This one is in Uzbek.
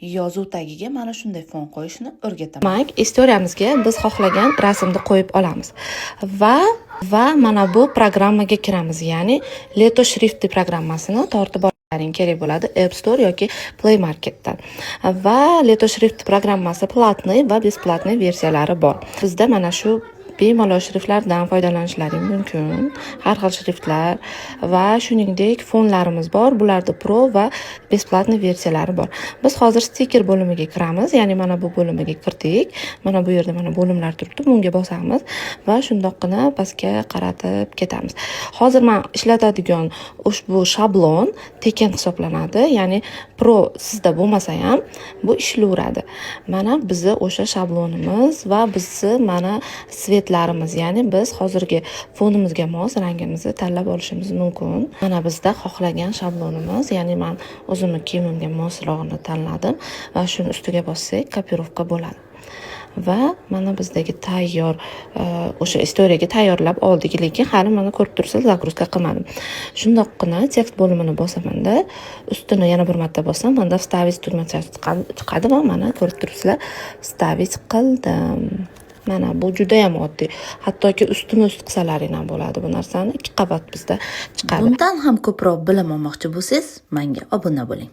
Yozuv tagiga mana shunday fon qo'yishni o'rgataman. Demak, история mizga biz xohlagan rasmni qo'yib olamiz va mana bu programmaga kiramiz, ya'ni Leto Shrift programmasini tortib olishlaring kerak bo'ladi App Store yoki Play Marketdan. Va Leto Shrift programmasi платный va бесплатный versiyalari bor. Bizda mana shu bemalol shriftlardan foydalanishlaring mumkin, har xil shriftlar va shuningdek fonlarimiz bor. Bularda pro va бесплатный versiyalari bor. Biz hozir stiker bo'limiga kiramiz, ya'ni mana bu bo'limiga kirdik. Mana bu yerda mana bo'limlar turibdi, bunga bosamiz va shundoqqina pastga qaratib ketamiz. Hozir man ishlatadigan ushbu shablon tekin hisoblanadi, ya'ni pro sizda bo'lmasa ham bu ishlayveradi. Mana bizni o'sha shablonimiz va bizni mana цвет larimiz, ya'ni biz hozirgi fonimizga mos rangimizni tanlab olishimiz mumkin. Mana bizda xohlagan shablonimiz, ya'ni man o'zimni kiyimimga mosrog'ini tanladim va shuni ustiga bossak, копировка bo'ladi va mana bizdagi tayyor o'sha история ga tayyorlab oldik. Lekin hali mana ko'rib turibsiz, загрузка qilmadim. Shundoqqina tekst bo'limini bosamanda, ustini yana bir marta bossam, manda "вставить" tugmachasi chiqadi va mana ko'rib turibsizlar, вставить qildim. Mana bu judayam oddiy, hattoki ustma ust qilsalaring ham bo'ladi bu narsani, ikki qavat bizda chiqadi. Bundan ham ko'proq bilim olmoqchi bo'lsangiz, menga obuna bo'ling.